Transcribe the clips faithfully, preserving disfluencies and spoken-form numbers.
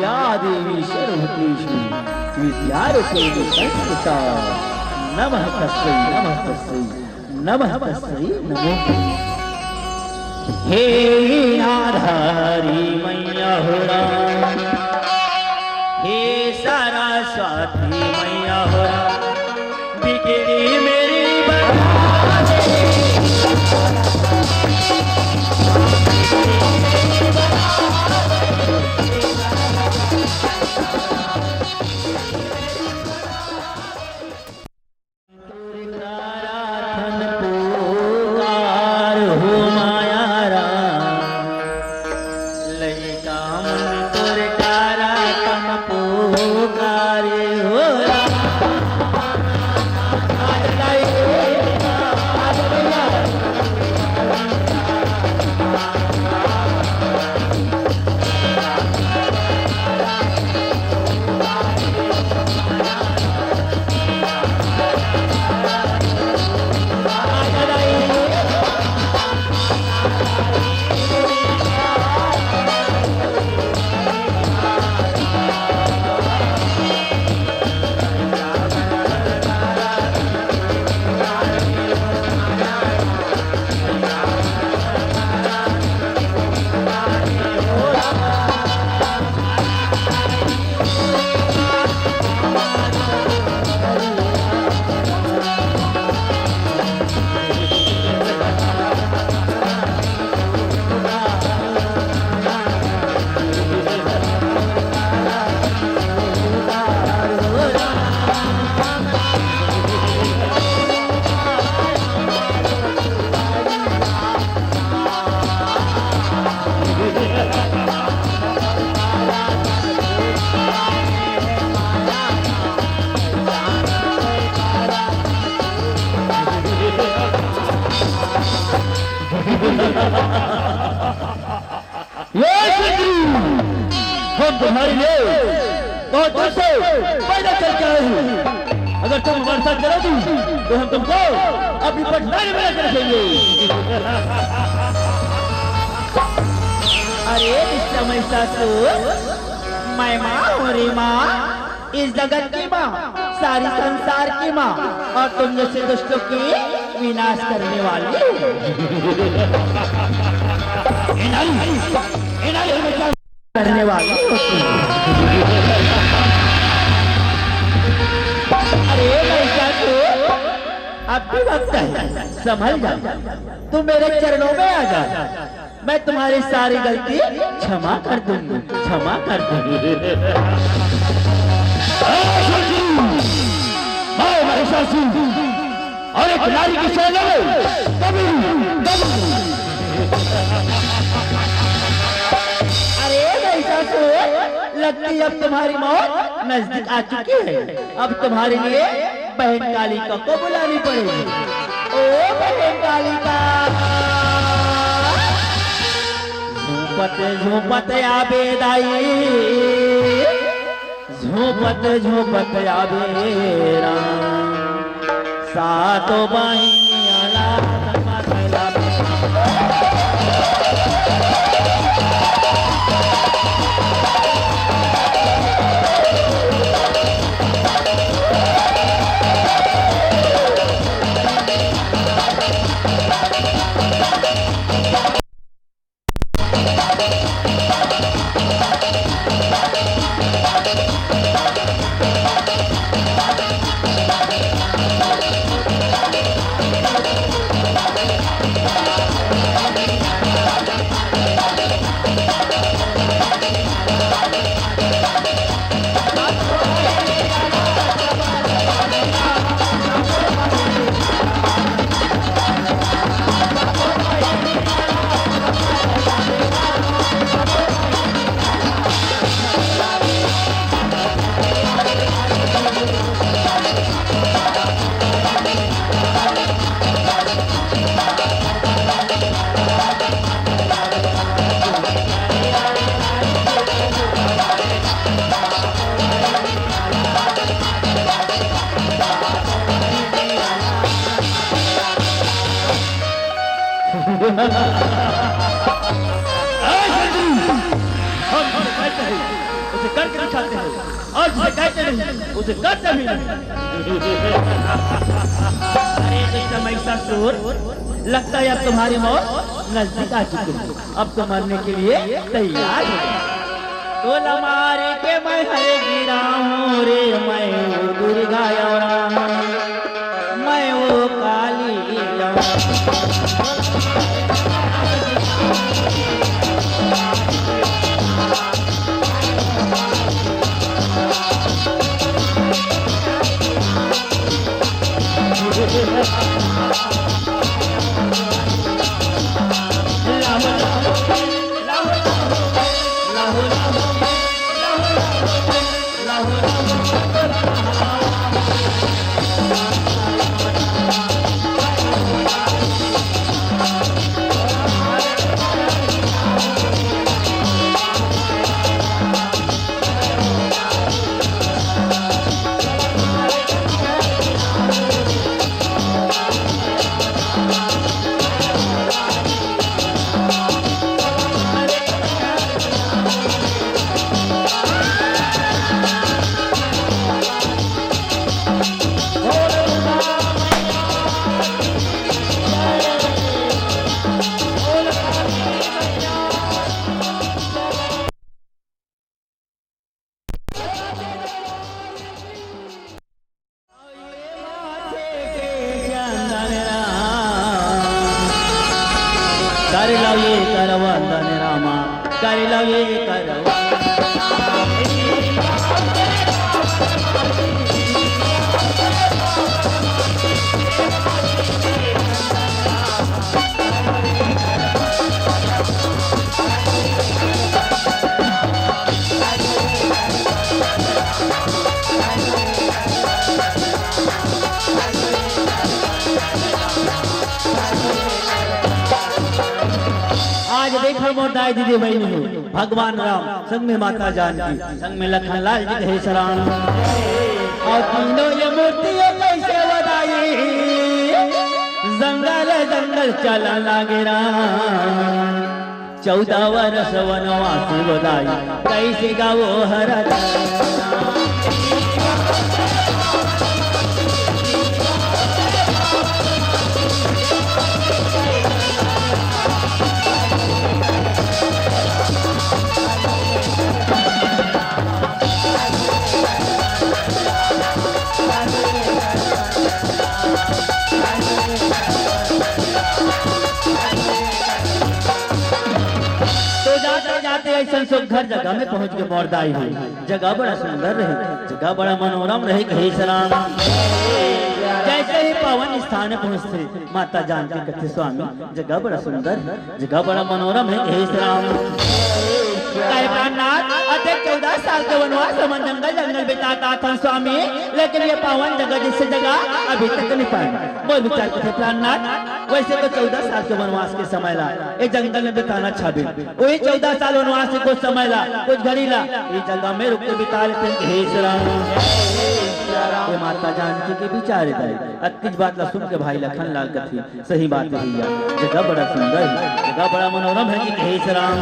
या देवी सर्वभूतेषु विद्यारूपेण संस्थिता। नमः तस्मै, नमः तस्मै, नमः तस्मै नमो। हे नाधारी मैया हो राम, हे सरस्वती मैया हो राम, बिगड़ी मेरी बना दे। तोर कराथन पुकार हो माया राम, लइका मन तोर कराथन पुकार हो राम। ये शत्रु, हम तुम्हारे लिए बहुत दूर से पैदा करके आए हैं। अगर तुम हमारे साथ चलोगी, तो हम तुमको अपनी पटदारी बना के रखेंगे। अरे दुष्ट महिषासुर, मैं माँ हूँ रे माँ, इस जगत की माँ, सारी संसार की माँ, और तुम जैसे दुष्टों की विनाश करने वाली। ए नारी, ए नारी, हमें क्या करने वाली होती है? अरे महिषासुर, अब भी वक्त है, संभल जा, तू मेरे चरणों में आ जा। मैं तुम्हारी सारी गलती क्षमा कर दूंगी, क्षमा कर दूंगी। मैं महिषासुर और एक नारी की सेना में कभी, कभी अरे महिषासुर, लगती अब तुम्हारी मौत नजदीक आ चुकी है। अब तुम्हारे लिए बहन कालिका को बुलानी पड़ेगी। ओ बहन कालिका, झूपत झूपत आबे दाई, झूपत झूपत आबे राम, सातो बहिनिया ला करके दिखाते हैं, और जिसे कहते नहीं, उसे करते भी नहीं। अरे दुष्ट महिषासुर, लगता है अब तुम्हारी मौत नजदीक आ चुकी है। अब तो मरने के लिए तैयार हो। तोला मारे के मैं हरे गिरा हूँ रे, मैं वो दुर्गा अवतार, मैं वो काली अवतार। कर लवे करवंदन रामा, कर लवे करवंदन। आज देखो मोर दाई दीदी बहिनी हो, भगवान राम संग में माता जानकी, संग में लखन लाल जी कहे सराम। और तीनों ये मूर्तियों कैसे बताई, जंगल जंगल चलन लागे राम। चौदह वर्ष वनवास बताई, कैसे गावो हर। तो जाते जाते ऐसन सुघर जगह में पहुंच के मोर दाई हो। जगह बड़ा सुंदर रहे, जगह बड़ा मनोरम रहे, कहे सराम। जैसे ही पावन स्थान में पहुंचते, माता जानकी कथे, स्वामी, जगह बड़ा सुंदर है, जगह बड़ा मनोरम है, कहे सराम। कहे प्राणनाथ, अते चौदह साल के वनवास हमन जंगल जंगल बितात आथन स्वामी, लेकिन ये पावन जगह जैसे जगह अभी तक नहीं पाए। मोर विचार कथे प्राणनाथ, वैसे तो चौदह साल के वनवास के समय ला ये जंगल में बिताना अच्छा भी। वही चौदह साल वनवास के कुछ समय ला, कुछ घड़ी ला, ये जगह में रुक के बिता लेते हैं, कहे सराम। ये माता जानकी के विचार है दाई। अतकिच बात ला सुन के भाई लखन लाल कथे, सही बात है भैया, जगह बड़ा सुंदर है, जगह बड़ा मनोरम है जी, कहे सराम।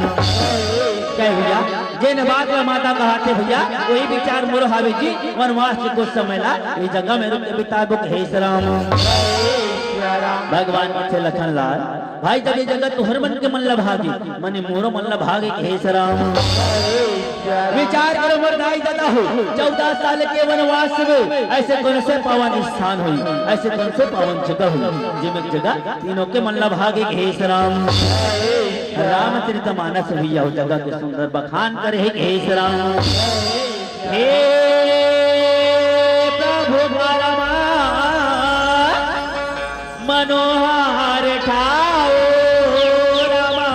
कहे भैया, जेन बात ला माता कहाथे भैया, वही विचार मोर हावे जी। वनवास के कुछ समय ला ये जगह में रुक के बिताबो, कहे सराम। भगवान कथे लखन लाल, भाई, जब ये जगह तुहर मन के मन ला भागे, मने मोरो मन ला भागे, कहे सराम। विचार करो मोर दाई ददा हो, चौदह साल के वनवास में ऐसे कौन से पावन स्थान होई, ऐसे कौन से पावन जगह होई, जेमे जगह तीनों के मन ला भागे, कहे सराम। रामचरित मानस भैया हो, जगह के सुंदर बखान करे है, कहे सराम। हे प्रभु परमा मनोहर ठाउर मा,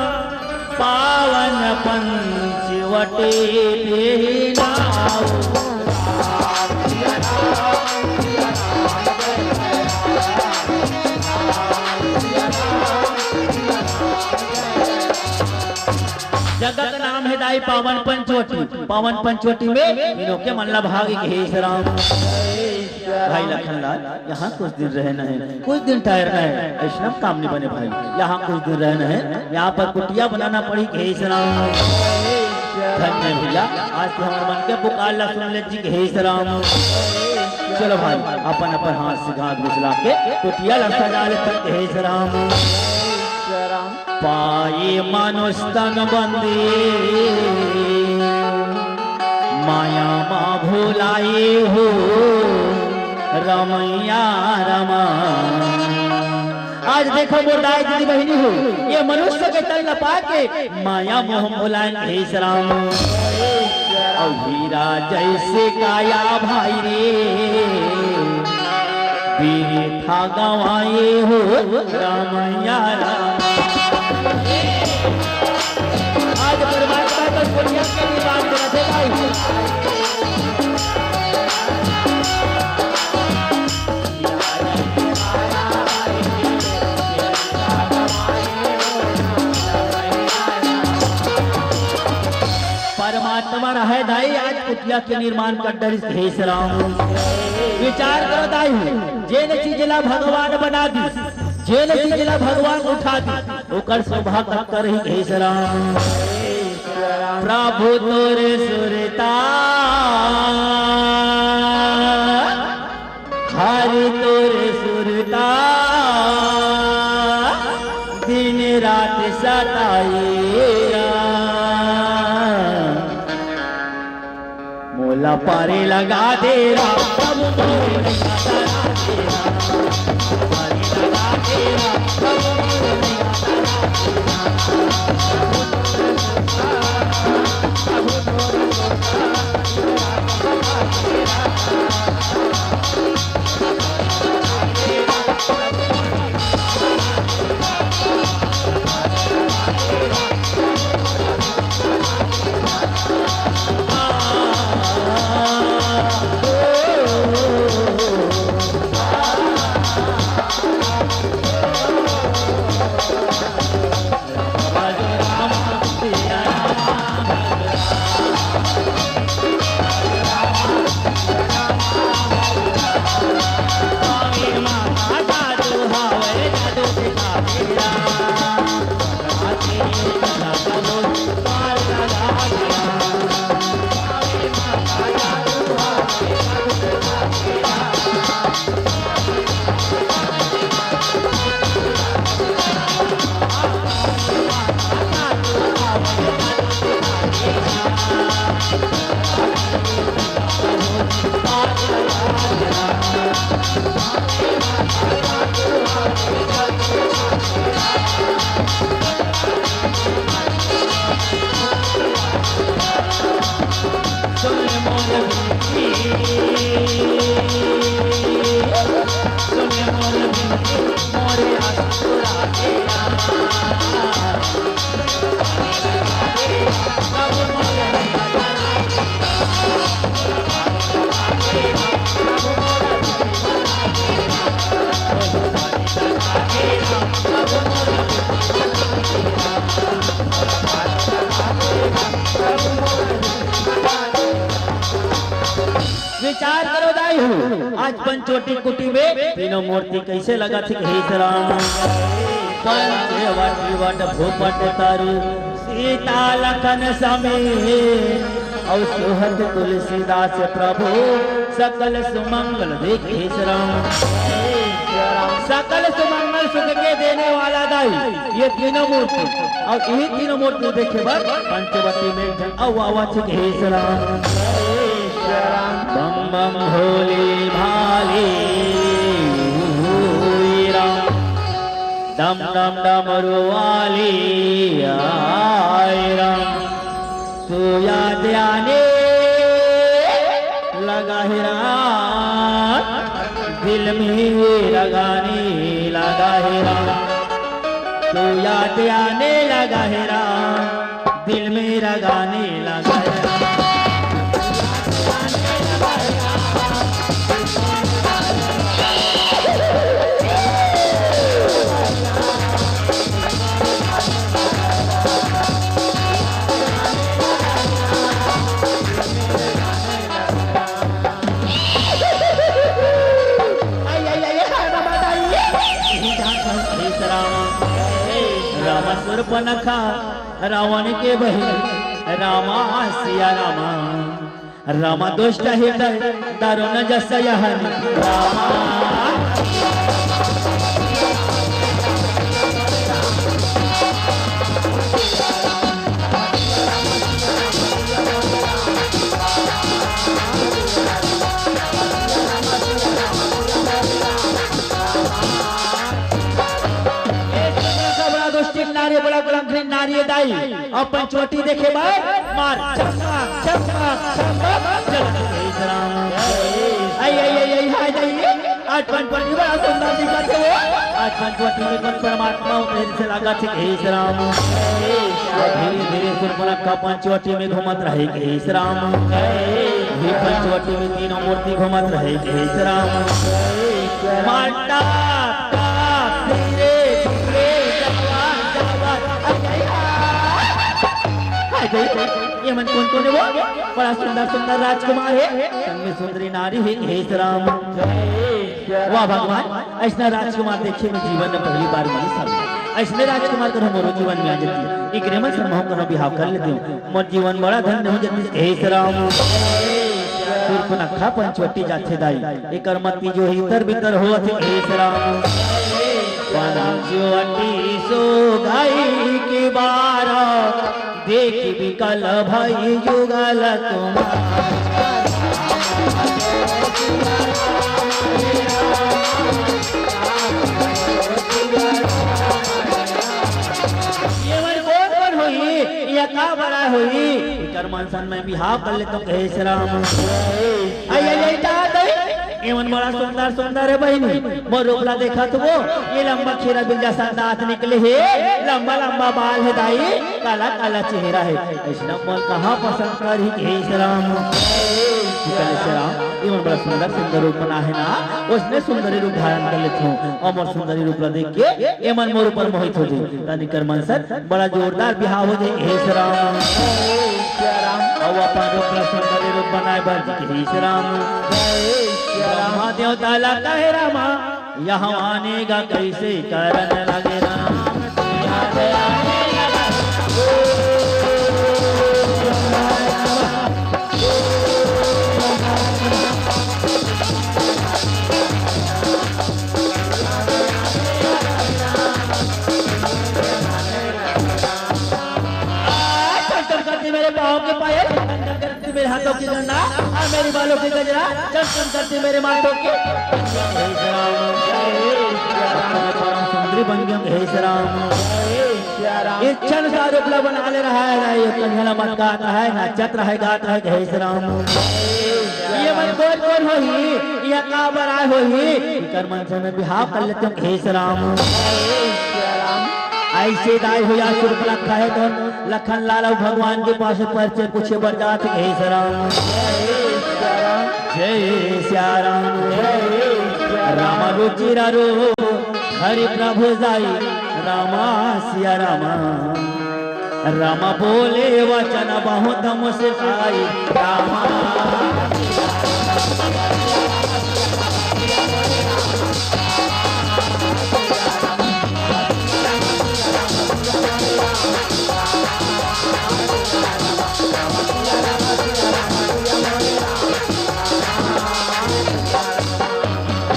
पावन पंचवटी देहि नाउ। जगह का नाम है दाई पावन पंचवटी। पावन पंचवटी में इनों के मन ला भाग, कहे सराम। भाई लखन लाल, यहाँ कुछ दिन रहना है, कुछ दिन ठहरना है, ऐसा काम नहीं बने भाई। यहाँ कुछ दिन रहना है, यहाँ पर कुटिया बनाना पड़ी, कहे सराम। धन्य भैया, आज तो हमर मन के पुकार ला सुन ले जी, हे राम। चलो भाई, अपन अपन हाथ से घात घुसला के कुटिया ला सजा ले जी, हे राम। पाए मानुष तन बंदी, माया मा भुलाए हो, रमैया रमा। आज देखो मोर दाई दीदी बहिनी हो, ये मनुष्य के तन ला पाके माया मोह भुलाए हे राम। अउ हीरा जैसे काया भाई रे, बिरथा गंवाए हो, रमैया रमा। आज परमात्मा का पुण्य के लिए बात करते भाई। परमात्मा रहे दाई, आज कुटिया के निर्माण कर डरिस हे राम। विचार करो दाई, जेन चीज ला भगवान बना दिस, जेन चीज ला भगवान उठा दिस, ओकर शोभा कतका रही हे राम। प्रभु तोर सुरता, हरि तोर सुरता, दिन रात सताए राम। मोला पारे लगा दे राम, प्रभु मोरे नैया तरा दे राम। पारे लगा दे राम, प्रभु मोरे नैया तरा दे राम। विचार करो दाई हो, आज पंचवटी कुटी में तीनों मूर्ति कैसे लगत हे हे राम। पंचवटी वट भूपट तरु सीता लखन समेत, अउ सोहत तुलसीदास प्रभु सकल सुमंगल देखे हे राम। सकल सुमंगल सुख के देने वाला दाई ये तीनों मूर्ति, अउ यही तीनों मूर्ति देखे बर पंचवटी में एक झन अउ आवत हे हे राम। बम बम भोले भाले राम, डम डम डमरू वाले आए राम। तू याद आने लगा हे राम, दिल में लगाने लगा हे राम। तू याद आने लगा हे राम, दिल में लगाने लगा हे राम। आई, आई, आई, आई, बाबा, आई। यही जान था, हे राम, राम स्वरूप नखा, रावण के बहिन। रामा सिया रामा, रामा दुष्ट हित दारुण जस यह रामा। ए सुन, बड़ा दुष्टिन नारी, बड़ा कलंकिन नारी दाई, अपन चोटी देखे बर मार चकमक, चकमक, चकमक, जलत हे राम। आई, आई, आई, आई, हाय दाई, आज पंचवटी बड़ा सुंदर दिखत हे वो। आज पंचवटी में कौन परमात्मा उतरे से लागत हे, हे राम। धीरे धीरे सुर्पनखा पंचवटी में घूमत रहे, हे राम। हे पंचवटी में तीनों मूर्ति घूमत रहे, हे राम। माटा, का, धीरे, धीरे, जवान, जवान, अरे, हाय दाई, ये मन कौन कौन हे वो? बड़ा सुंदर सुंदर राजकुमार हे, संग में सुंदरी नारी हे, हे राम। वाह भगवान, अइसना राजकुमार देखे में जीवन में पहली बार मिलिस हे। अइसने राजकुमार करो मोरो जीवन में आ जाती, एकरे मन से महूं करो बिहाव कर लेतेंव, मोर जीवन बड़ा धन्य हो जाती, हे राम। सुर्पनखा पंचवटी जाथे दाई, एकर मति जो हे इतर बितर होवत हे, हे राम। पंचवटी सो गई कि बारह, देख बिकल भई जुगल तुम्हार। ये मन कौन कौन होही? ये का बड़ा होही? एकर मन सन में बिहाव कर लेतेंव, हे राम। आई, आई, आई, ता दाई, ये मन बड़ा सुंदर सुंदर हे बहिनी। मोर रूप ला देखत हो, ये लंबा खीरा बिल जइसन दांत निकले हे, लंबा लंबा बाल हे दाई, काला काला चेहरा हे। अइसना मन कहां पसंद करही, हे राम। कहले, हे राम, ये मन बड़ा सुंदर सुंदर रूप बना हे ना, ओइसने सुंदरी रूप धारण कर लेथंव। अउ मोर सुंदरी रूप ला देख के ये मन मोर ऊपर मोहित हो जाही। तनिक एकर मन सन बड़ा जोरदार बिहाव हो जाही, हे राम। अउ अपन रूप ला सुंदरी रूप बनाए बर, हे राम। ब्रह्मा देवता ला कहे रामा, यहां आने का कैसे कारण लगे राम। चमचम करती मेरे पाँव के पायल, चमचम करती मेरे हाथों की गंगा और मेरे बालों की गजरा, चमचम करती मेरे माथों की। सुंदरी बन गई, हे राम। इच्छा अनुसार रूप ला बना ले रहा है, ये कन्हैया ला मटकात है, नाचत है, गात है, हे राम। ये मन कौन कौन होही, ये का बराय होही, एकर मन से मैं बिहाव कर लेतेंव, हे राम। अइसे दाई हो या सुर्पनखा हे तो लखन लाल अउ भगवान के पास परिचय पूछे बर जात हे, हे राम। जय सिया राम। राम रुचिर रूप हरि प्रभु जाई, रामा सिया रामा। राम बोले वचन बहुत मुस्काई, रामा।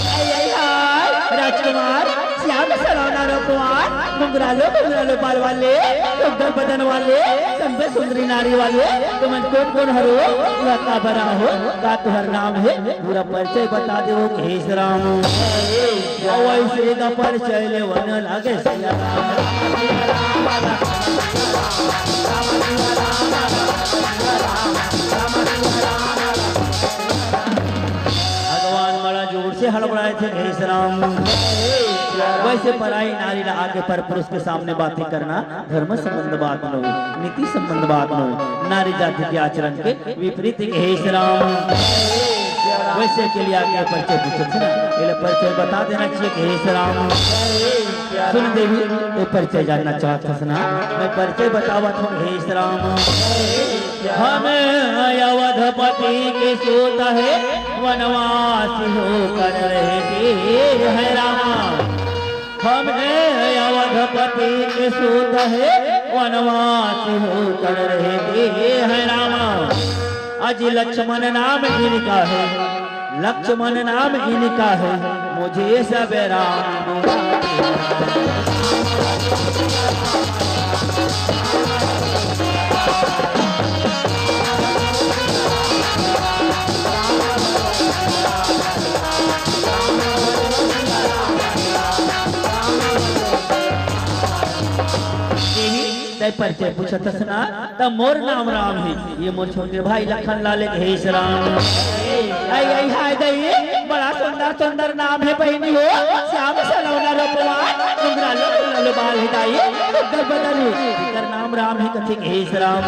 आई, आई, हाय, राजकुमार, श्याम सलोना रूपवान, घुंघरालो, घुंघरालो बाल वाले, सुंदर बदन वाले, संत सुंदरी नारी वाले, तुमन कोन कोन हरो, का बराय हो, का तुंहर नाम हे, पूरा परिचय बता देवो, हे राम। अउ अइसे का परिचय लेवन लागे सिया राम। भगवान बड़ा जोर से हड़बड़ाए थे, हे राम। वइसे पराई नारी ला आके पर पुरुष के सामने बातें करना धर्म संबंध बात नोहे, नीति संबंध बात नोहे, नारी जाति के आचरण के विपरीत, हे राम। वइसे के लिए आके परिचय पूछे थे ना, ये ले परिचय बता देना चाहिए, हे राम। सुन देवी, ये परिचय जानना चाहत हस ना, मैं परिचय बतावत हंव, हे राम। हम अवधपति के सूत हे, वनवासी होकर रहते हैं राम। हम अवधपति के सूत हे, वनवासी होकर रहते हैं राम। अजी लक्ष्मण नाम इनका है, लक्ष्मण नाम इनका है, मुझे सब राम बुलाते हैं। देवी, तै परिचय पूछत हस ना, त मोर नाम राम हे। ये मोर छोटे भाई लखन लाल एक हेस राम। आई, आई, हाय दई, बड़ा सुंदर, सुंदर नाम हे बहिनी हो। श्याम सलोना रूपवान, घुंघरालो, घुंघरालो बाल हे दाई, उग्र बदन हे। एकर नाम राम हे कथे हेस राम।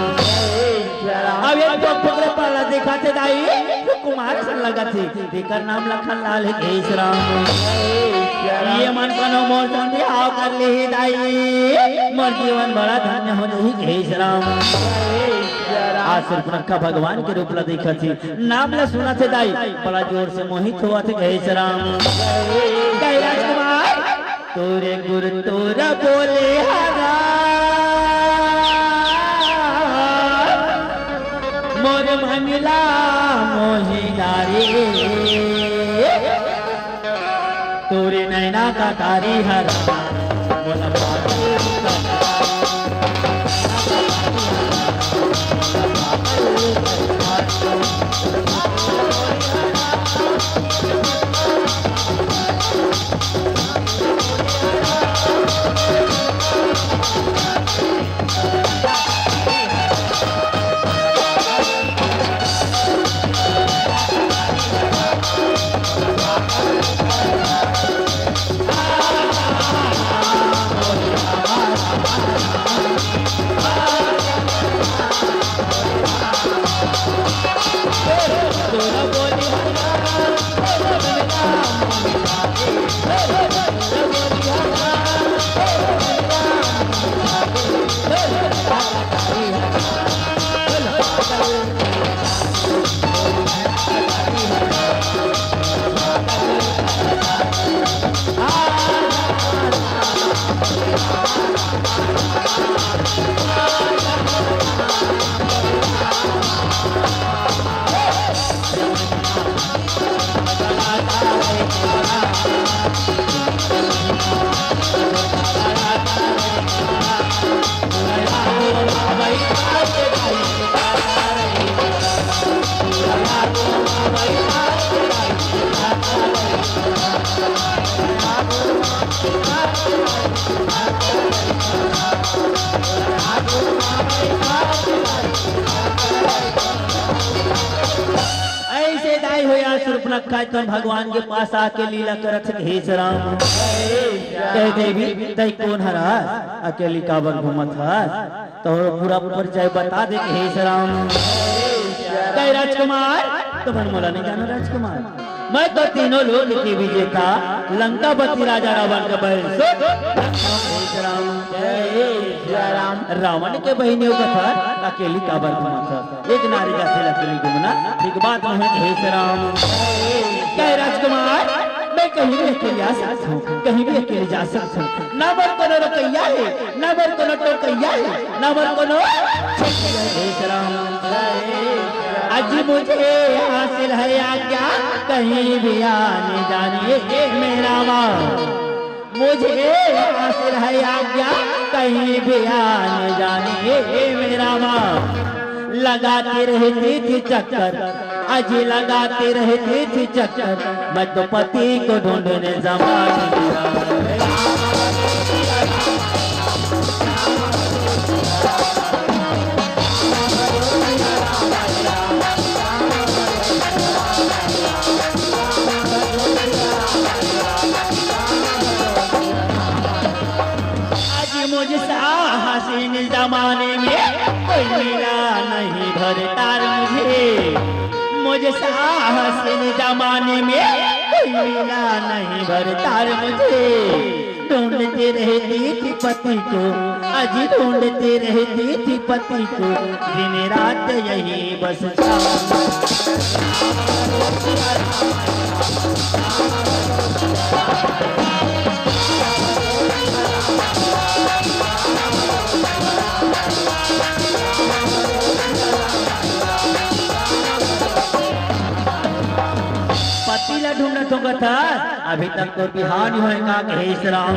अब एक तो पकड़े पाला देखा थे दाई, तो कुमार सन लगा थे। तेकर नाम लखन लाल हे केस राम। ये मन कोनो मोर संग बिहाव कर लिही दाई, मोर जीवन बड़ा धन्य हो जाही केस राम। आज शूर्पणखा भगवान के रूप ला देखत हे, नाम ला सुनत हे दाई, बड़ा जोर से मोहित होवत हे केस राम। कहे राजकुमार, तोरे गुरु तोरा बोले हरा, मोर ममिला मोहि डारे। तोरे नैना का कारी हरा, मोला पागल कर ऐसे दाई हो या शूर्पणखा तो भगवान के पास आके लीला करत हे राम। कहे देवी, तै कोन हरस? अकेली काबर घूमत हस? तो पूरा परिचय बता दे हे राम। कहे राजकुमार, तुमन मोला नहीं जानो राजकुमार। मैं तो तीनों लोक के विजेता, लंकापति राजा रावण का बहिर सुत। राम, जय सिया राम। रावण के बहिनी हो कथा, अकेली काबर घूमत हस? एक नारी जाथे ला अकेली घूमना ठीक बात नहीं हे राम। कहे राजकुमार, मैं कहीं भी अकेले आ सकता हूँ, कहीं भी अकेले जा सकता हूँ। ना मोर कोनो रोकैया हे, ना मोर कोनो टोकैया हे, ना मोर कोनो हे राम। आज मुझे हासिल है आज्ञा, कहीं भी आने जाने हे मेरा माँ। मुझे हासिल है आज्ञा, कहीं भी आने जाने हे मेरा माँ। लगाती रहती थी चक्कर, अजी लगाती रहती थी चक्कर, मैं तो पति को ढूंढने जमाने गया। आज मुझे सा हसीन जमाने में कोई मिला नहीं भरतार मुझे। मुझे सा हसीन जमाने में कोई मिला नहीं भरतार मुझे। ढूंढती रहती थी पति को, अजी ढूंढती रहती थी पति को, दिन रात यही बस ला ढूंढत हों कथस, अभी तक तोर बिहाव नइ होय का कहे हे राम।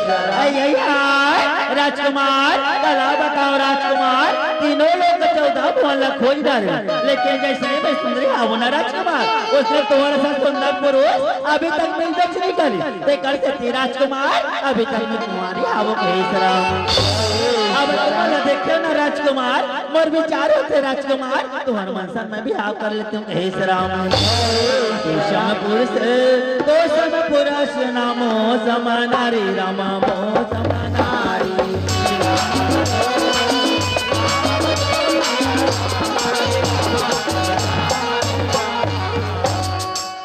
अई, अई, हाय, राजकुमार, कला बताओ राजकुमार, तीनों लोक चौदह भुवन ला खोज डारेंव, लेकिन जइसने मैं सुंदरी हावों ना राजकुमार, ओइसने तोर असन सुंदर पुरुष अभी तक मिलबेच नइ करे। तेकर सेती राजकुमार, अभी तक मैं कुंवारी हावों कहे हे राम। अब तुमन ला देखेंव ना राजकुमार, मोर बिचार होथे राजकुमार, तुंहर मन सन मैं बिहाव कर लेतेंव कहे हे राम। तोसम पुरुष, तोसम पुरुष ना मोसम नारी राम, मोसम नारी।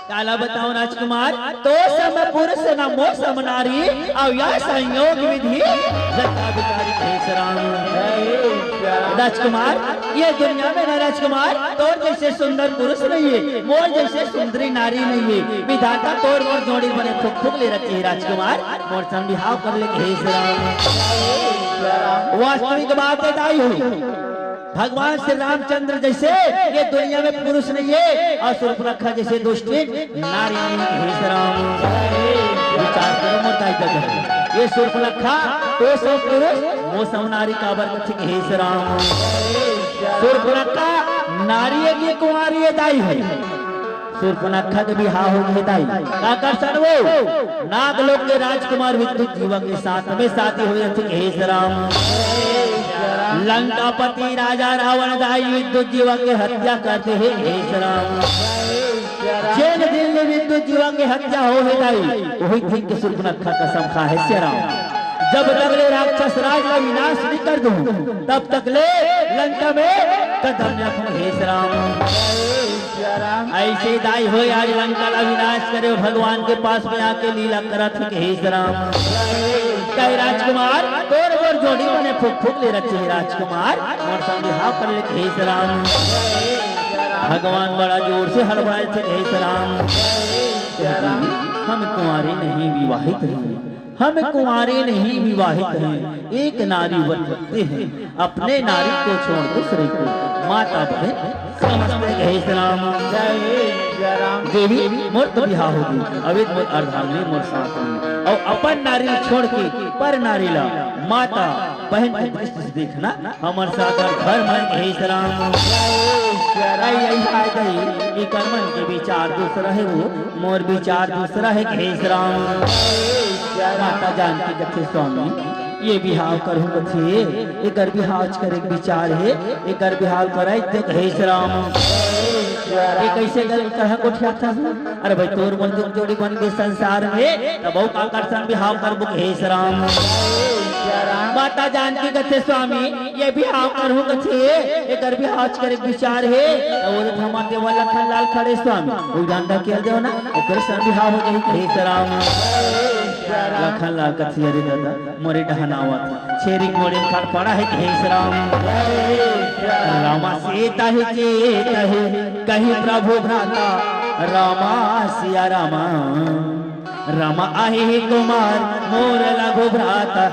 काला बताओं राजकुमार, तोसम पुरुष ना मोसम नारी, अउ या संयोग विधि जगत बिचारी कहे हे राम। राजकुमार, ये दुनिया में ना राजकुमार, तोर जइसे सुंदर पुरुष नइ हे, मोर जइसे सुंदरी नारी नइ हे। विधाता तोर मोर जोड़ी बने फुक फुक ले रखे हे राजकुमार, मोर सन बिहाव कर ले कहे हे राम। वास्तविक बात हे दाई हो, भगवान श्री रामचंद्र जइसे ये दुनिया में पुरुष नइ हे, अउ शूर्पणखा जइसे दुष्टिन नारी नइ हे कहे हे राम। विचार करो मोर दाई ददा, ये शूर्पणखा तोसम पुरुष मोसम नारी काबर कथे कहे हे राम। शूर्पणखा नारी हे कि कुंवारी हे दाई हो? शूर्पणखा के बिहाव हो गे दाई। काकर सन वो? नागलोक के राजकुमार विद्युत जीवा के साथ में शादी होय रथे कहे हे राम। लंकापति राजा रावण दाई विद्युत जीवा के हत्या कर दे हे कहे हे राम। जेन दिन ले विद्युत जीवा के हत्या होय हे दाई, ओही दिन के शूर्पणखा कसम खाय हे सिया राम। जब तक ले राक्षस राज ला विनाश नइ कर दूं, तब तक ले लंका में कदम नइ रखूं कहे हे राम। अइसे दाई हो, आज लंका ला विनाश करे भगवान के पास में आके लीला करत हे कहे हे राम। कहे राजकुमार, तोर मोर जोड़ी बने फुक फुक ले रखे हे राजकुमार, मोर सन बिहाव कर ले कहे हे राम। भगवान बड़ा जोर से हड़बड़ाय थे कहे हे राम। हम कुंवारी नहीं विवाहित हैं, हम कुंवारे नहीं विवाहित हैं, एक नारी व्रत रखते हैं, अपने नारी को छोड़ दूसरे को माता बहन समझते कहे हे राम। जय जय राम। देवी, मोर तो बिहाव हो गे, अभी मोर अर्धांगिनी मोर साथ में, अउ अपन नारी छोड़ के पर नारी ला माता बहन के दृष्टि से देखना हमर साथ धर्म हे कहे हे राम। अई, अई, हाय दाई, एकर मन के बिचार दूसरा हे वो, मोर बिचार दूसरा हे कहे हे राम। माता जानकी कथे स्वामी, ये बिहाव करहूं कथे, एकर बिहाव करे के बिचार हे, एकर बिहाव कराय दे कहे हे राम। ये कइसे गलत कहा कोठियाथस? अरे भाई, तोर मोर जोड़ी बन गे संसार में, तब अउ काकर सन बिहाव करबो कहे हे राम। माता जानकी कथे स्वामी, ये बिहाव करहूं कथे, एकर बिहाव करे के बिचार हे। त वो तो थमा देवा लखन लाल खड़े स्वामी, वो डंडा खेल देव ना, ओकर सन बिहाव हो जाही कहे हे राम। लखन लाल कथे, अरे ददा, मोरे डहन आवत हे, छेरी के मोड़ी में खड़ पड़ा हे कहे हे राम। रामा सीता ही चेत ही, कहि प्रभु भ्राता, रामा सिया रामा। रामा आही कुमार मोर लघु भ्राता।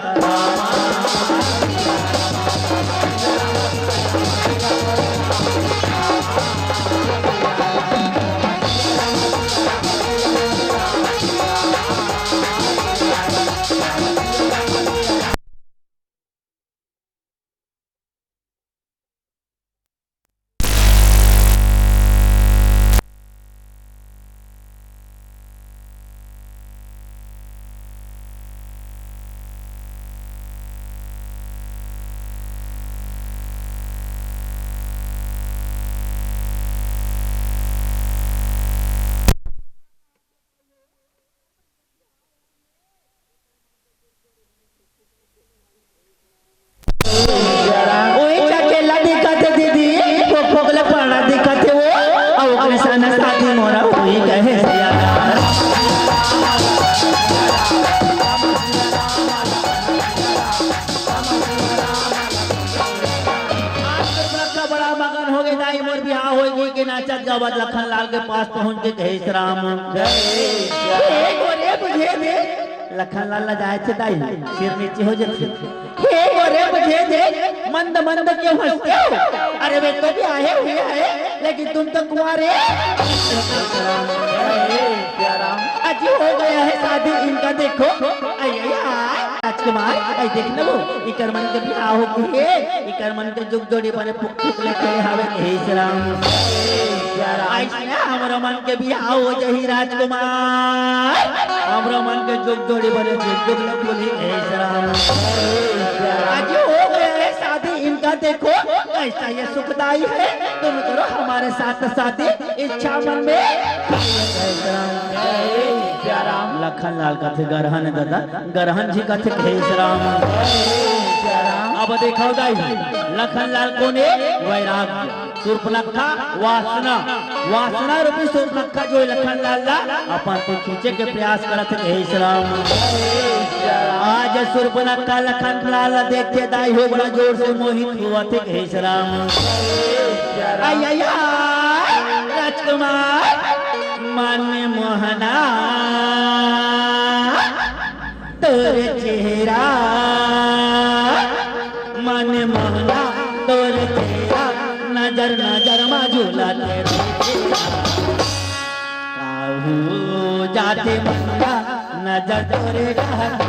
ओए चकेला दिखत हे दीदी, फोक फोक ले पाना दिखत हे वो, अउ ओकरे सन शादी मोरा होई कहे हे। आज तो बड़ा मगन हो गे दाई, मोर बिहाव होई गे के नाचत गावत लखन लाल के पास पहुंच के कहे हे राम। हे गोरे बुझे दे, लखन लाल लजाए थे दाई, सिर नीचे हो जाथे। हे गोरे बुझे दे, मंद मंद क्यों हंसते हो? अरे वे तो बिहाए हुए हैं, लेकिन तुम तो कुंवारे। आज हो गया है शादी इनका, देखो। आई, आई, आई, राजकुमार, आई देख न वो, इकर मन के बिहाव हो गे हे, इकर मन के जुग जोड़ी बने पुक पुक ले करे हवे, हे श्याम। आई ना, हमरो मन के बिहाव हो जाही राजकुमार, हमरो मन के जुग जोड़ी बने जुग जुग ले बोली, हे श्याम। आज हो गया है शादी इनका, देखो कैसा ये सुखदाई है, तुम करो हमारे साथ शादी, इच्छा मन में। लखन लाल कथे गरहन दादा, गरहन जी कथे हे श्याम। अब देखो दाई, लखन लाल कोन ए? वैराग्य। सूर्पनखा वासना, वासना रूपी सूर्पनखा जो लखन लाल ला अपन तो खींचे के प्रयास करत हे श्याम। आज सूर्पनखा लखन लाल ला देख के दाई हो बड़ा जोर से मोहित होवत हे श्याम। आई, आई, आई, राजकुमार, मन मोहना तोर चेहरा, मन मोहना तोर चेहरा, नजर नजर मा झूला तेरा। काहू जाते मन का नजर तोरे रहत।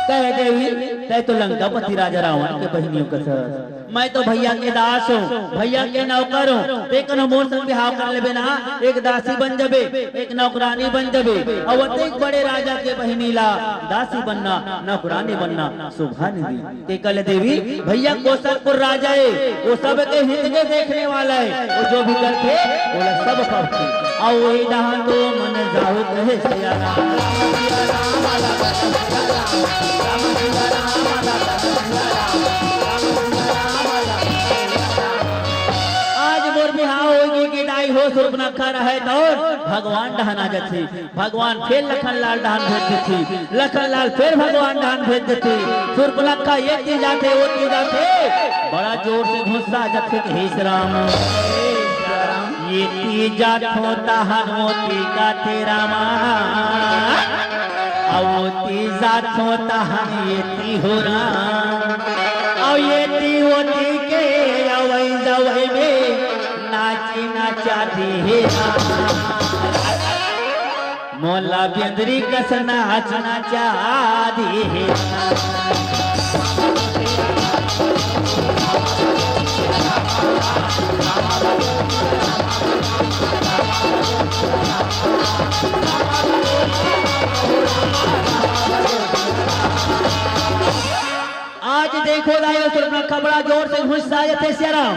कह देवी, तै तो लंकापति राजा रावण के बहिनियों का सर। मैं तो भैया के दास हूँ, भैया के नौकर हूँ। ते कनो मोर संग बिहाव कर लेबे ना, एक दासी बन जबे, एक नौकरानी बन जबे। अउ अतेक बड़े राजा के बहिनी ला दासी बनना, नौकरानी बनना शोभा नहीं दी। ते कले देवी, भैया कोसलपुर राजा ए, वो सबके हित के देखने वाला ए, वो जो भी करथे, ओला सब पाथे। अउ वही डहान तो मन जाहू कहे सिया राम। आज मोर बिहाव होगे कि दाई हो, सुर्पनखा रहे तो भगवान डहान आ जाथे। भगवान फेर लखन लाल डहान भेज देथे, लखन लाल फेर भगवान डहान भेज देथे। सुर्पनखा ये ती जाथे, वो ती जाथे, बड़ा जोर से गुस्सा आ जाथे कि हे श्याम, ये ती जाथो तहान वो ती जाथे रामा, अउ वो ती जाथो तहान ये ती हो राम, अउ ये ती वो ती के अवई जवई में नाची नचा दी हे राम। मोला बेंदरी कस नाच नचा दिहे। आज देखो दाई, सुर्पनखा बड़ा जोर से गुस्सा आ जाथे सिया राम।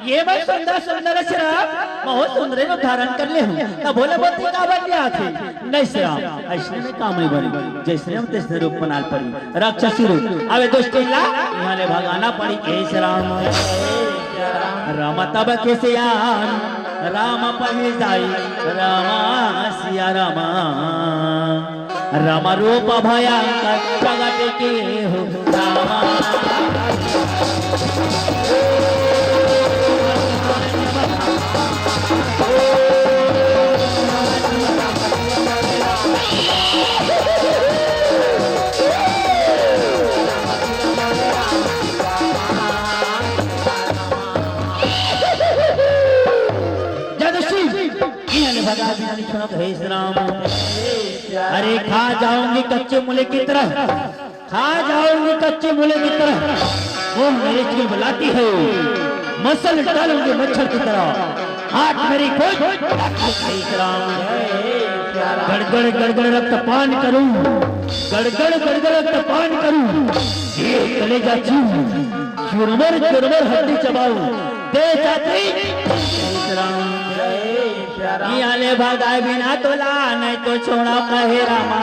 ये मैं सुंदर सुंदर श्याम, बहुत सुंदर रूप धारण कर ले हूँ। तब भोले बोलते का बन गया थे? नहीं श्याम, ऐसने में काम नहीं बनी। जैसने हम तैसने रूप बनाल पड़ी। राक्षसी रूप। अबे दुष्टिन ला, यहाँ ले भगाना पड़ी। ए श्याम, राम तब के सियान, राम पही जाई, राम सिया राम। राम रूप भयंकर प्रगट के हो रामा। जय श्री इहाँ ले भगा दीजिए, छोड़ो, हे श्याम। अरे, खा जाऊंगी कच्चे मूले की तरह, खा जाऊंगी कच्चे मूले की तरह। वो मेरे चुलबुलाती है, मसल डालूंगी मच्छर की तरह। आज मेरी कोई गड़गड़ गड़गड़ रक्तपान करूं, गड़गड़ गड़गड़ रक्तपान करूं, ये कलेजा चूर, चुरमर चुरमर हड्डी चबाऊं, दे जाती। इहाँ ले भगाए बिना तोला, नहीं तो छोड़ा कहे रामा।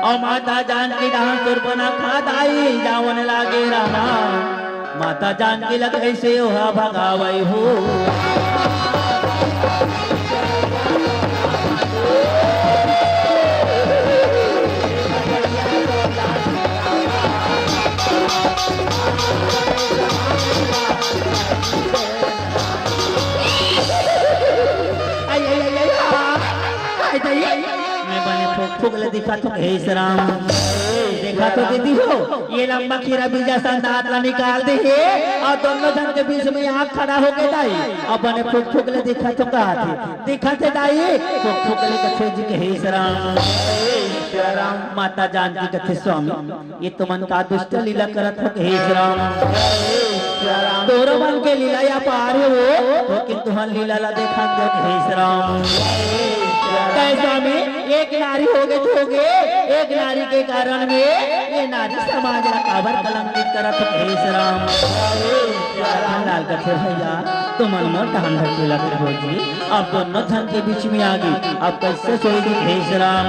अउ माता जानकी डाहन सुर्पनखा दाई जावन लागे रामा। माता जानकी ला कइसे ओहा भगावय हो। आई, आई, आई, आई, आ, आई, आई, आई। मैं बने फुक फुक ले दिखा तो, हे राम। देखा तो दीदी हो, ये लंबा खीरा बीजा सन दांत ला निकाल दे हे, अउ दोनों झन के बीच में आके खड़ा होके दाई, अउ बने फुक फुक ले दिखा तो कहा थे, दिखा थे दाई, फुक फुक ले कथे जी के, हे राम। माता जानकी कथे, स्वामी, ये तुमन का दुष्ट लीला करत हो, हे राम। तोरो मन के लीला या पार हे वो, लेकिन तुहन लीला ला देखा दे, हे राम। कहे स्वामी, एक नारी होगे तो होगे, एक नारी के कारण में ये नारी समाज ला काबर कलंकित करत हो, हे राम। लाल कथे, भैया, तुमन मोर टहन धर के लगे हो जी, अब दोनों झन के बीच में आगे, अब कइसे सोई जी, हे राम।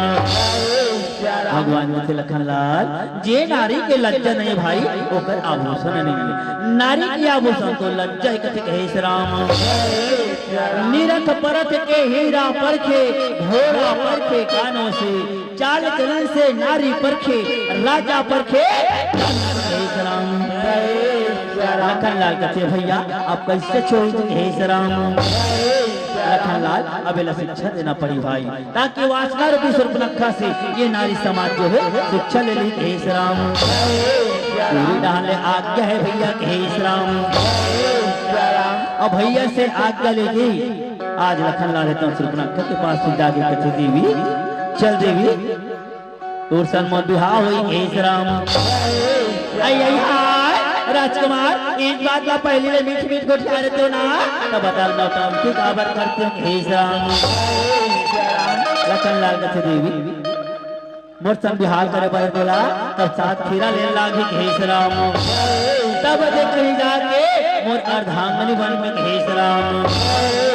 भगवान कथे, लखन लाल, जे नारी के लज्जा नहीं भाई, ओकर आभूषण नहीं। नारी के आभूषण तो लज्जा ही कथे, हे राम। निरख परख के हीरा परखे, भोरा परखे कानों से, चाल चलन से नारी परखे, राजा परखे। हे राम। लखन लाल कथे, भैया, अब कइसे छोई जी, हे राम। लखन लाल, अब एला शिक्षा देना पड़ी भाई। ताकि वासना रूपी सूर्पनखा से ये नारी समाज जो है शिक्षा ले ले, हे राम। पूरी डाहन ले आज्ञा है भैया, हे राम। अब भैया से आज्ञा लेके आज लखन लाल हे तो सूर्पनखा के पास से जाके कथे, देवी, चल देवी, तोर सन मोर बिहाव होई, हे राम। आई, आई, हाय, राजकुमार, एक बात ला पहली ले मीठ मीठ गोठिया रहते हो ना, तो बता, नौटंकी काबर करते हो, हे राम। लखन लाल कथे, देवी, मोर संग बिहाव करे बर बोला, तब सात फेरा लेन लागही, हे राम। तब दे कहीं जाके मोर अर्धांगनी बन में, हे राम।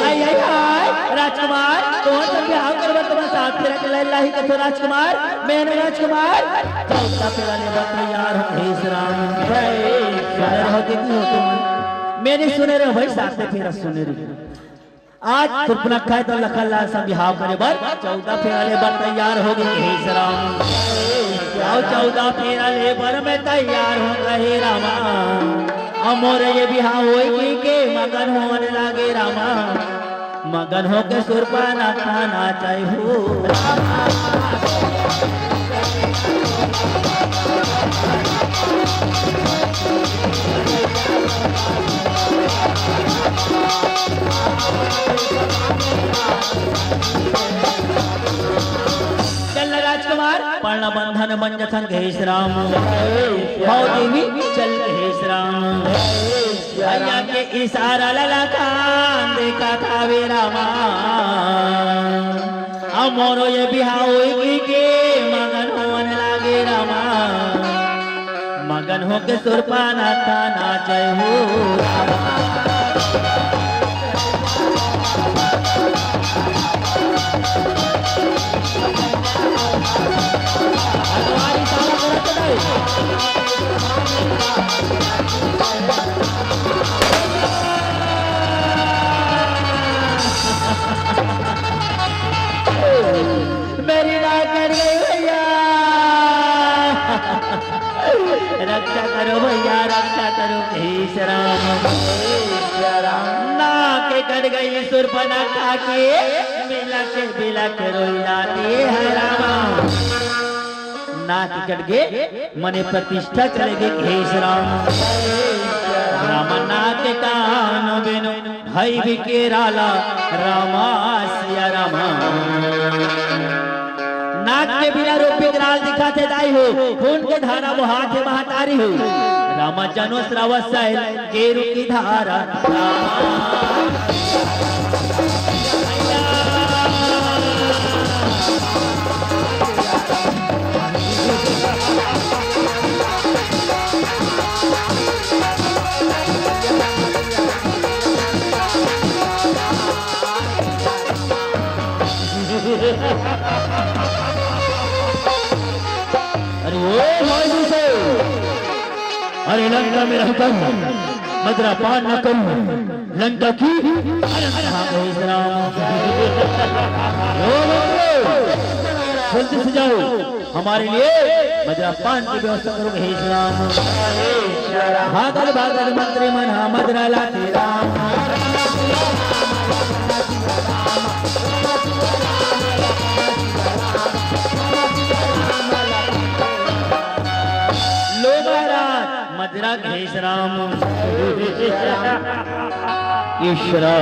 आई, आई, हाय, राजकुमार, तोर संग बिहाव करे बर तुमन सात फेरा के लेन लागही कथो राजकुमार, मैं राजकुमार। चौथा फेरा ले बर तैयार हो, हे राम। सुने रहो, देखी हो तुम। मेरी सुने रहो भाई, सात फेरा सुने रहो। आज सूर्पनखा हे तो लखन लाल संग बिहाव करे बर चौदह फेरा ले बर तैयार होगे, हे राम। अउ चौदह फेरा ले बर मैं तैयार हों, हे रामा। अउ मोर ये बिहाव होई के मगन होवन लागे रामा। मगन होके सूर्पनखा नाचय हो। चल ना राजकुमार, पड़ना बंधन बन जथन, हे राम। हव देवी, चल, हे राम। भैया के इशारा ला लखन देखत हावे रामा। अउ मोरो ये बिहाव होई के मगन होवन लागे रामा। मगन होके सूर्पनखा नाचय हो रामा। मेरी नाक कट गई भैया। रक्षा करो भैया, रक्षा करो, हे राम। नाक कट गई सूर्पनखा के, बिलख बिलख रोई जाती है रामा। नाक कट गे, मने प्रतिष्ठा चले गे, हे राम। राम नाक कान बिनु हई बिकेराला, रामा सिया रामा। नाक के बिना रूप बिकराल दिखाथे दाई हो, खून के धारा बोहाथे महतारी हो। राम जनो श्रवस गेरु की धारा। अरे ओ भाई जी से, अरे लंका में रहकर मदिरा पान न करूं, लंका की। अरे राम, राम, राम। ओ बच्चों, जल्दी से जाओ, हमारे लिए मदिरा पान की व्यवस्था करो, हे श्री राम। भागत भागत मंत्री मन हा मदिरा लाते राम। लो महाराज, मदिरा, हे श्री राम। ईश्वरा,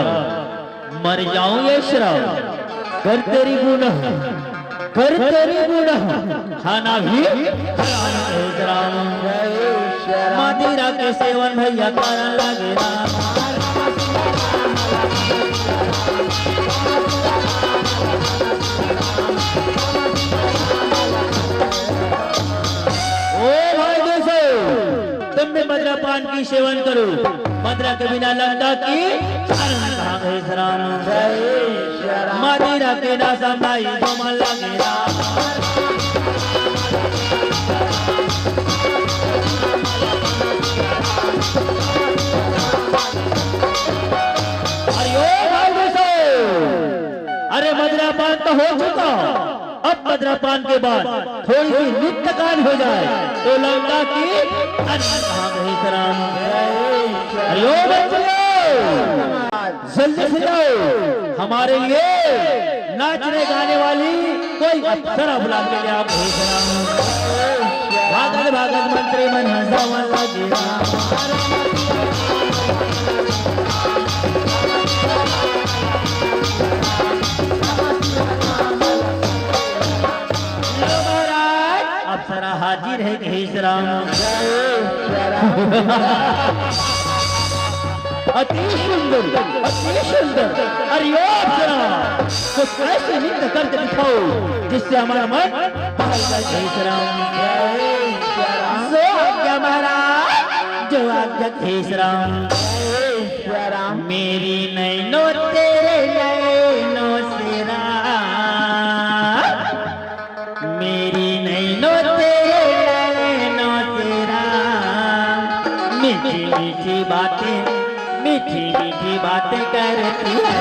मर जाऊं ये श्री राम, कर तेरी गुनाह, कर तेरी गुनाह, खाना भी हराम है राम। मदिरा के सेवन भैया करन लगे राम। ओ भाई दोस्तों, तुम भी मदिरा पान की सेवन करो। मदिरा के बिना लंका की चारण कहाँ गए राम। मदिरा के नशा में जो मन लगे राम। अरे ओ भाई दोस्तों, अरे मदिरा पान तो हो चुका, अब मदिरा पान के बाद थोड़ी सी नित्य काल हो जाए तो लंका की अनंत धाम है राम। अरे ओ बच्चों, जल्दी से जाओ, हमारे लिए नाचने गाने वाली कोई अप्सरा बुला के ले आओ, हे श्री राम। भागत भागत मंत्री मन हंसावन लगे राम। लो महाराज, अप्सरा हाजिर है, हे श्री राम। अति सुंदर, अति सुंदर। अरे ओ अप्सरा, कुछ ऐसे नृत्य करके दिखाओ जिससे हमारा मन बहल जाए, हे श्री राम। जो आज्ञा महाराज, जो आज्ञा, हे श्री राम। मेरी नैनो तेरे नैनो से राम, मेरी नैनो तेरे नैनो से राम, मीठी मीठी बातें, मीठी मीठी बातें करती है।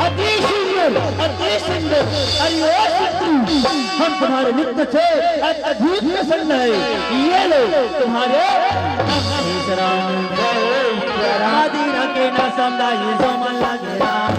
अति सुंदर, अति सुंदर। अरे ओ शत्रु, हम तुम्हारे नृत्य से अत्यधिक प्रसन्न है। ये लो तुम्हारे मदिरा के नशा में ये जो मन लगे राम।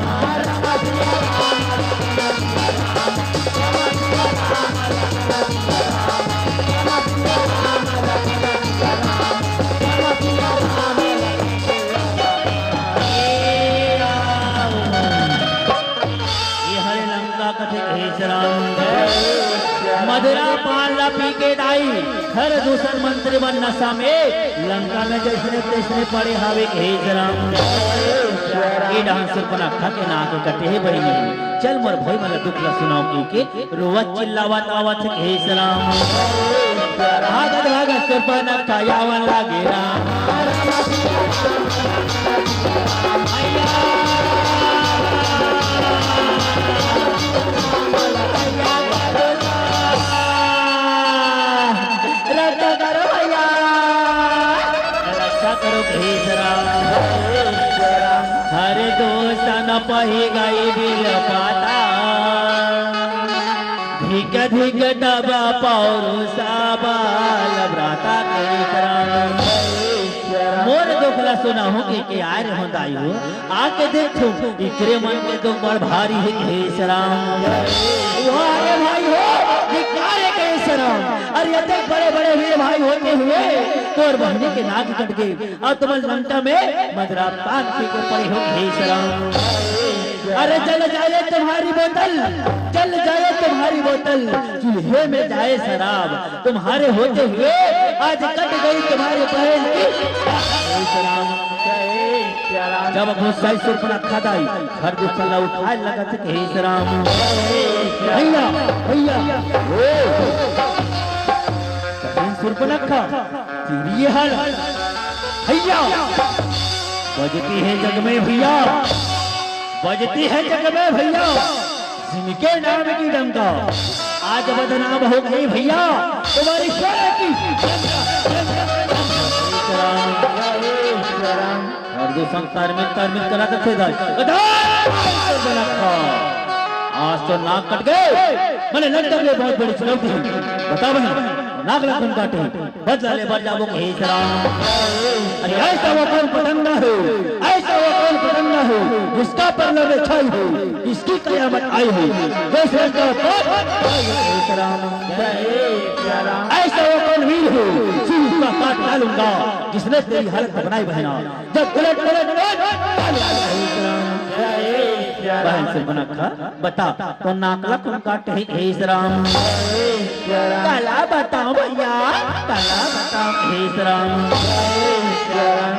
ये हरे लंका कथे, हे श्री राम। मदिरा पान ला पी के दाई, हर दूसर मंत्री मन नशा में लंका में जैसने तैसने पड़े हावे, हे श्री राम। ये डहन सुर्पनखा के नाक कटे हे बहिनी, चल मोर भाई मन ला दुख ला सुनाओ कहिके रोवत चिल्लावत आवत हे, हे श्री राम। भागत भागत सुर्पनखा आवन लागे राम। रक्षा करो भैया, रक्षा करो, हे श्री राम। पही गई बिलपाता, धिक धिक तब पौरुषा बल भ्राता के शरण। मोर दुख ला सुनहु के, के आय रहो दाई हो, आके देखो इकरे मन के दुख बड़ भारी हे, हे श्याम। वाह रे भाई हो, ये का रे के श्याम? अरे अतेक बड़े बड़े वीर भाई होते हुए तोर बहिनी के नाक कट गे, अउ तुमन लंका में मदरा पान पी के पड़े हो, हे श्याम। अरे जल जाए तुम्हारी बोतल, जल जाए तुम्हारी बोतल, चूल्हे में जाए शराब। तुम्हारे होते हुए आज कट गई तुम्हारी बहन की। हे श्याम। जब गुस्साई सुर्पनखा दाई, हर गुस्सा ला उठाए लगत हे श्याम। भैया, भैया, ओ, सुर्पनखा, तेरी ये हाल। भैया, बजती है जग में भैया, बजती है जग में भैया, जिनके नाम की डंका आज बदनाम हो गई भैया, तुम्हारी शोले की। हर दो संग तारमित, तारमित करा तो थे दाई। आज तो नाक कट गए, मैंने लंका में बहुत बड़ी चुनौती है। बता बहन, नाक लखन काटे। बदला ले बर जाबो कहे श्याम। अरे ऐसा वो कौन पतंगा है, ऐसा वो कौन पतंगा है, जिसका परलय में छाई हो, जिसकी कयामत आई हो, जो श्याम का पाप। श्याम। ऐसा वो कौन वीर है, जिसका काट डालूंगा, जिसने तेरी हालत बनाई बहना, जब पलट पलट पलट। बहन सुर्पनखा, बता, तो नाक ला कोन काटे हे श्याम? काला बताओ भैया, काला बताओ हे श्याम।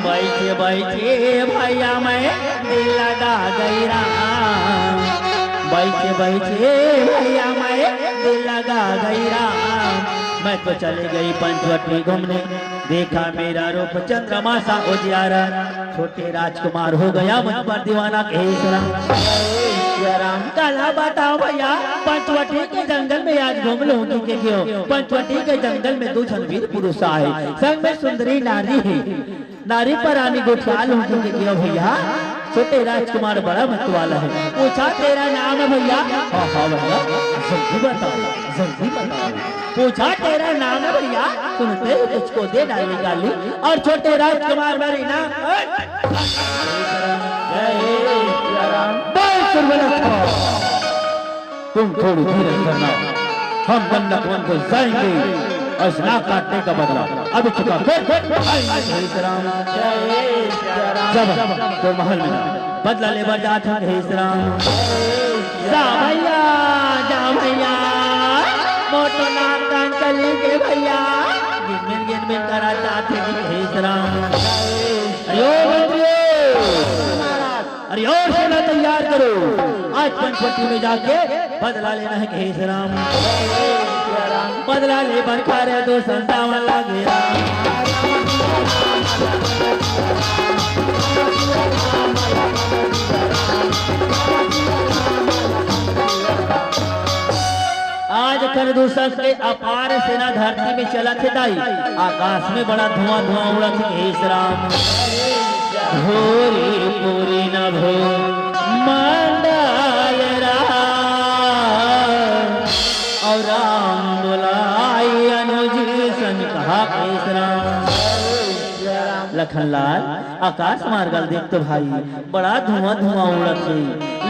बैठे बैठे भैया मैं दिल लगा गई राम, बैठे बैठे भैया मैं दिल लगा गई राम। मैं तो चली गई पंचवटी घूमने, देखा मेरा रूप चंद्रमा सा उजियारा। छोटे राजकुमार हो गया मुझ पर दीवाना कहे श्याम। काला बताओ भैया, पंचवटी के जंगल में आज घूम लूं कि क्यों? पंचवटी के जंगल में दो झन वीर पुरुष आए, संग में सुंदरी नारी है। नारी पर रानी गोठियाल हूँ कि क्यों भैया? छोटे राजकुमार बड़ा मत वाला है। पूछा तेरा नाम है भैया? हाँ हाँ भैया, जल्दी बताओ, जल्दी बताओ। पूछा तेरा नाम है भैया, सुनते ही तुझको दे डाली गाली। और छोटे राजकुमार मेरी नाम। जय श्री राम। तुम थोड़ी धीरज धरना, हम बंधक बन तो जाएंगे, और इस नाक काटने का बदला अभी चुका कर आएंगे। जय श्री राम। जब तो महल में बदला लेबर जात हे श्री राम। जा भैया, जा भैया, मोर तो नाक कान चली गे भैया। गिनमिन गिनमिन करा जात हे श्री राम। अरे ओ मंत्री, अरे और सेना तैयार करो, आज पंचवटी में जाके बदला लेना है कहे श्री राम। बदला ले बरखा रे दो संतावन लागे राम। आज खरदूषण के अपार सेना धरती में चलत हे दाई, आकाश में बड़ा धुआं धुआं उड़त हे श्री राम। घोरी पूरी नभो मंडल राम, और राम बोलाई अनुज संग कहा हे श्री राम। लखनलाल, आकाश मार्गल देख तो भाई, बड़ा धुआं धुआं उड़त हे,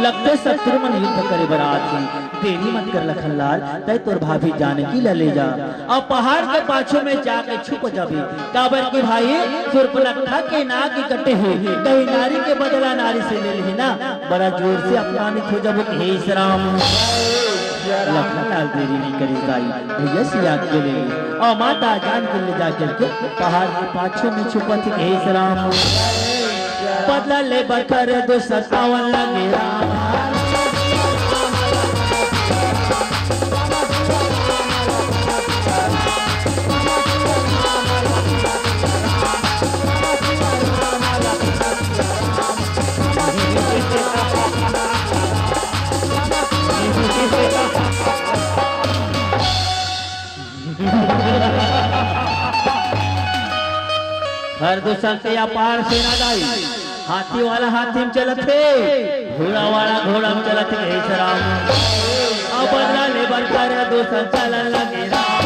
लगथे शत्रु मन युद्ध करे बर आत हे। देरी मत कर लखनलाल, तै तोर भाभी जानकी ला ले जा, अउ पहाड़ के पाछू में जाके छुप जाबे, काबर कि भाई सुर्पनखा के नाक कटे हे, कहीं नारी के बदला नारी से ले लेही ना, बड़ा जोर से अपमानित हो जाबो। हे श्री राम। लखनलाल देरी नहीं करिस दाई, भैया से आज्ञा ले ली। और माता जानकी ले जा करके पहाड़ के पाछू में छुपत हे श्री राम। बदला ले बरखा रे दो संतावन लागे राम। खरदूषण के अपार सेना दाई। हाथी वाला हाथी म चलत हे, घोड़ा वाला घोड़ा म चलत हे, हे राम। अब बदला ले बर कर दो संचालन लगे राम।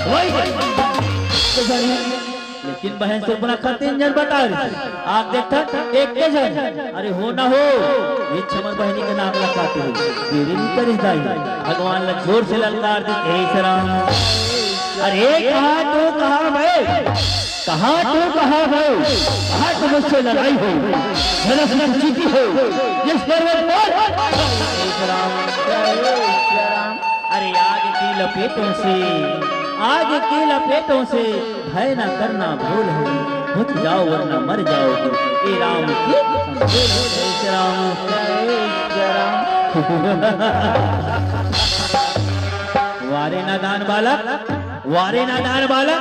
वही, वही। लेकिन बहन सुपना खातिर जन बता रही। आप देखत एक के जन, अरे हो ना हो, ये छमन बहनी के नाक ला काटे हो। देरी नहीं करिस दाई, भगवान ला जोर से ललकार दे, हे राम। अरे कहाँ तू कहाँ भाई, कहाँ तू कहाँ भाई, कहाँ तो मुझसे लड़ाई हो, धनुष की चीटी हो, जिस पर्वत पर। हे राम, हे राम। अरे आग की लपेटों से, आग की लपेटों से भय न करना भूल हो, बुझ जाओ वरना मर जाओगे। हे राम की, हे राम। वारे नादान बालक, वारे नादान बालक,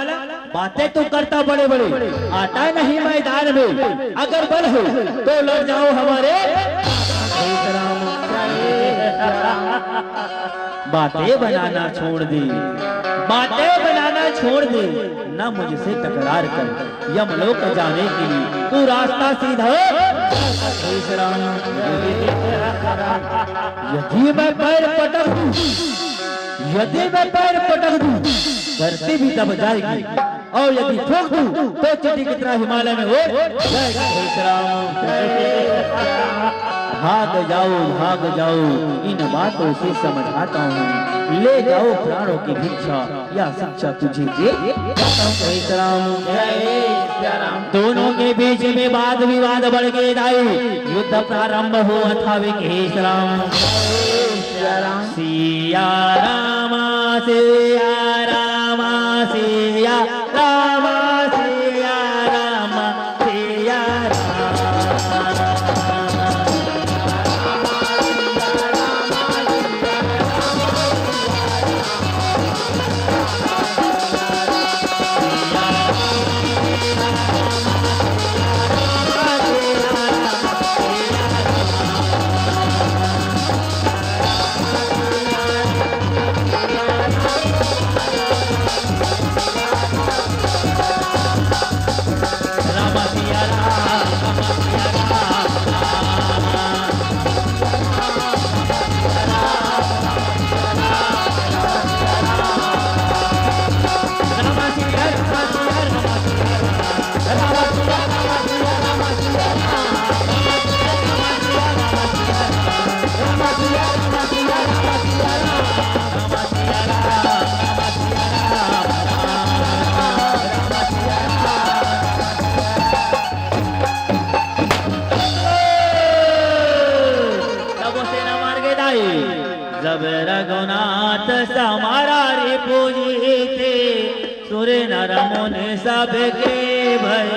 बातें तो करता बड़े बड़े, आता नहीं मैदान में। अगर बल हो तो लड़ जाओ हमारे। बातें बनाना छोड़ दे, बातें बनाना छोड़ दे, न मुझसे तकरार कर। यमलोक जाने के लिए तू रास्ता सीधा। यदि मैं पैर पटक दूं, यदि मैं पैर पटक दूं, धरती भी दब जाएगी। और यदि फूंक दूं, तो चोटी की तरह हिमालय में हो जाएगा। हे राम। भाग जाओ, भाग जाओ, इन बातों से समझाता हूँ। ले जाओ प्राणों की भिक्षा, या शिक्षा तुझे दे जाता हूँ। हे राम। दोनों के बीच में वाद विवाद बढ़ गए दाई, युद्ध प्रारंभ हुआ था। वे हे राम। सिया रामा, सिया रामा, सिया रामा, सिया रामा, सिया रामा। तब सेना मार गे दाई। जब रघुनाथ समारा रे पूजी थे, सुर नर मुनि सबके भय।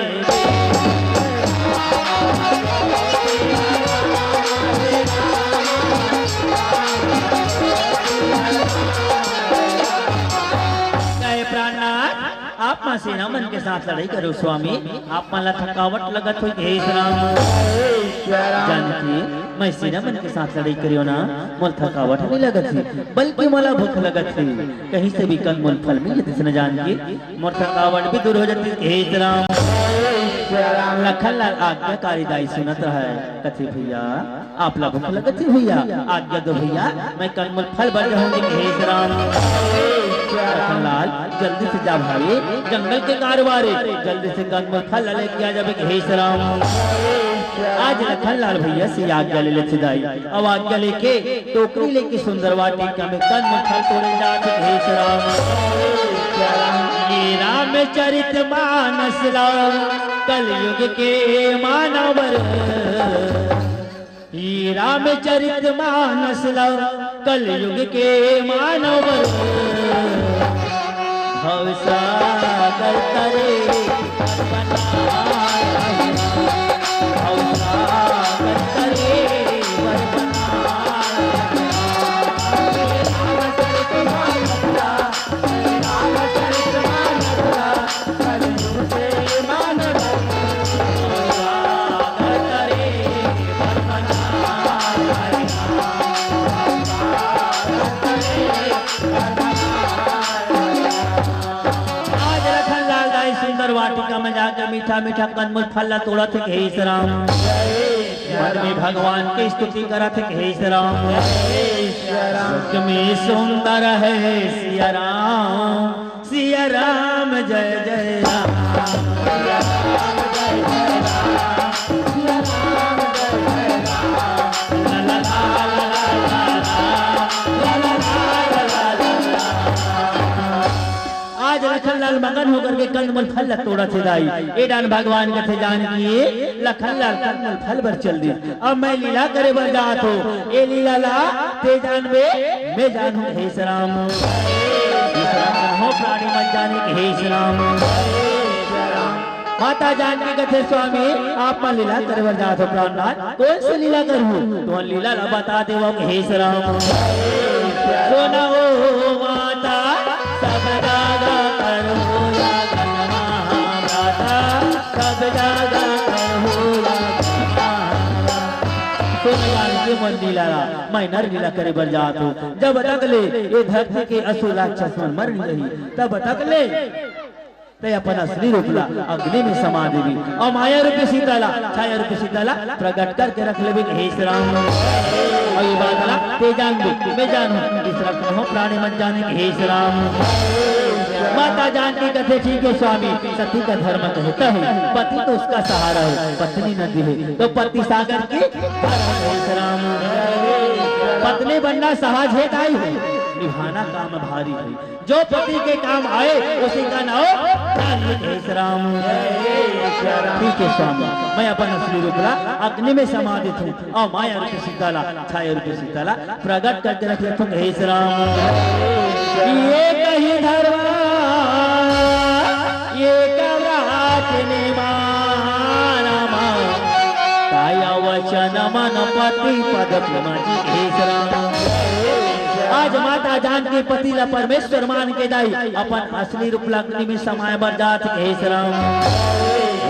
कहे प्राणनाथ, आप मन सेना मन के साथ लड़ाई करो स्वामी, आप मन ला थकावट लगत होही, हे राम। जानकी, मैं सेना मन के साथ लड़ाई करियो ना, मोला थकावट नहीं लगत हे, बल्कि मोला भूख लगत हे। कहीं से भी कंदमूल फल मिल जतिस न जानकी, मोर थकावट भी दूर हो जतिस, हे राम। लखन लाल आज्ञाकारी दाई सुनत रहय, कथे भैया, आप ला भूख लगत हे भैया, आज्ञा दो भैया, मैं कंदमूल फल बर जाहूं, हे राम। लखन लाल, जल्दी से जा भाई, जंगल के कारवारे, जल्दी से कंदमूल फल लेके आ जाबे, हे राम। आज लखन लाल भैया से आज्ञा ले लेथे दाई, अब आज्ञा लेके टोकरी लेके सुंदर वाटिका में कंदमूल फल तोड़े जात हे, हे राम। ये रामचरित मानस ला कलयुग के मानवर, ये रामचरित मानस ला कलयुग के मानवर। भवसागर तरे बना, भवसागर तरे बना। मीठा कंदमूल फल ला तोड़त हे, हे श्री राम। मन में भगवान के स्तुति करत हे, हे श्री राम। सच में सुंदर है सिया राम, सिया राम जय जय राम। आज लखन लाल मगन होकर के कंदमूल फल ला तोड़त हे दाई। ए डाहन भगवान कथे जानकी, लखन लाल कंदमूल फल बर चल दिस। अब मैं लीला करे बर जात हों। ए लीला ला तैं जानबे, मैं जानहूं, हे श्री राम। दूसरा कहों प्राणी मन जाने, हे श्री राम। माता जानकी कथे, स्वामी, आप मन लीला करे बर जात हो, प्राणनाथ, कोन से लीला करहूं? तुमन लीला ला बता देवव, हे श्री राम। सुनहु माता, सब जग करहु या गन महाभ्राता, सब जग करहु या गन महाभ्राता। सुन जानकी मोर लीला ला, मैं नर लीला करे बर जात हों। जब तक ले ए धरती के असुर राक्षस मन मर नइ जाही, तब तक ले तैं अपन असली रूप ला अग्नि में समा देबे, अउ माया रूपी सीता ला, छाया रूपी सीता ला प्रगट करके रख लेबे, हे श्री राम। अउ ए बात ला तैं जानबे, मैं जानहूं, तीसरा कहों प्राणी मन जाने, हे श्री राम। माता जानकी कथे, ठीक है स्वामी, सती का धर्म कहता है, पति तो उसका सहारा है, पत्नी नदी है, तो पति सागर की धारा है, हे श्री राम। पत्नी बनना सहज है दाई हो, निभाना काम भारी है। जो पति के काम आए, उसी का नाम धार्मिक है, श्री राम। ठीक है स्वामी, मैं अपन असली रूप ला अग्नि में समा देत हों, अउ माया रूपी सीता ला, छाया रूपी सीता ला प्रगट करके रख लेत हों, हे श्री राम। ये कही धर्म, ये कवरात निमान, काया वचन मन पति पद प्रेम जी, हे श्री राम। आज माता जानकी पति ला परमेश्वर मान के दाई अपन असली रूप ला अग्नि में समाए बर जात, हे श्री राम।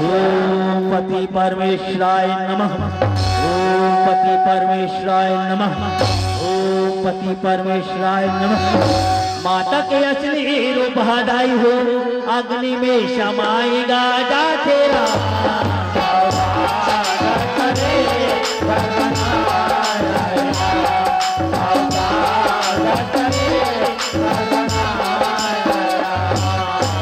ओम पति परमेश्वराय नमः। ओम पति परमेश्वराय नमः। ओम पति परमेश्वराय नमः। माता के असली रूप ह दाई हो, अग्नि में समाएगा जा तेरा।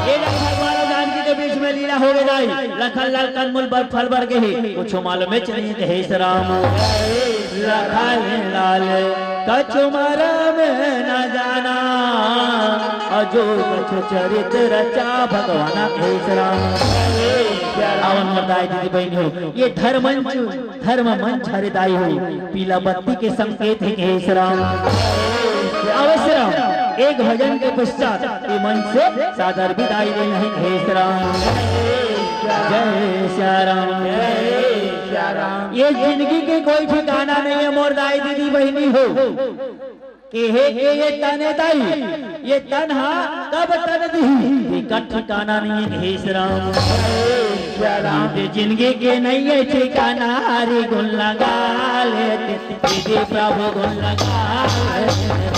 ये जब भगवान अउ जानकी के बीच में लीला होगे दाई, लखन लाल कंदमूल बर फल बर गे हे, कुछ मालूम हे चलिए, हे श्री राम। लखन लाल कछु मरम न जाना, अजो कछु चरित रचा भगवान, हे श्री राम। अउ मोर दाई दीदी बहिनी हो, ये धर्मंच धर्म मंच हरे दाई हो, पीला बत्ती के संकेत हे, हे श्री राम। अवश्य राम, एक भजन के पश्चात ये मंच से सादर विदाई लेना हे, हे श्री राम। जय श्री राम। ये जिंदगी के कोई ठिकाना नहीं है मोर दाई दीदी बहिनी हो। केहे के ये तन हे दाई, ये तन हा कब तन दिही, एकर ठिकाना नहीं हे, हे श्री राम। ये जिंदगी के नहीं हे ठिकाना, हरि गुण लगा लेते, दीदी प्रभु गुण लगा लेते।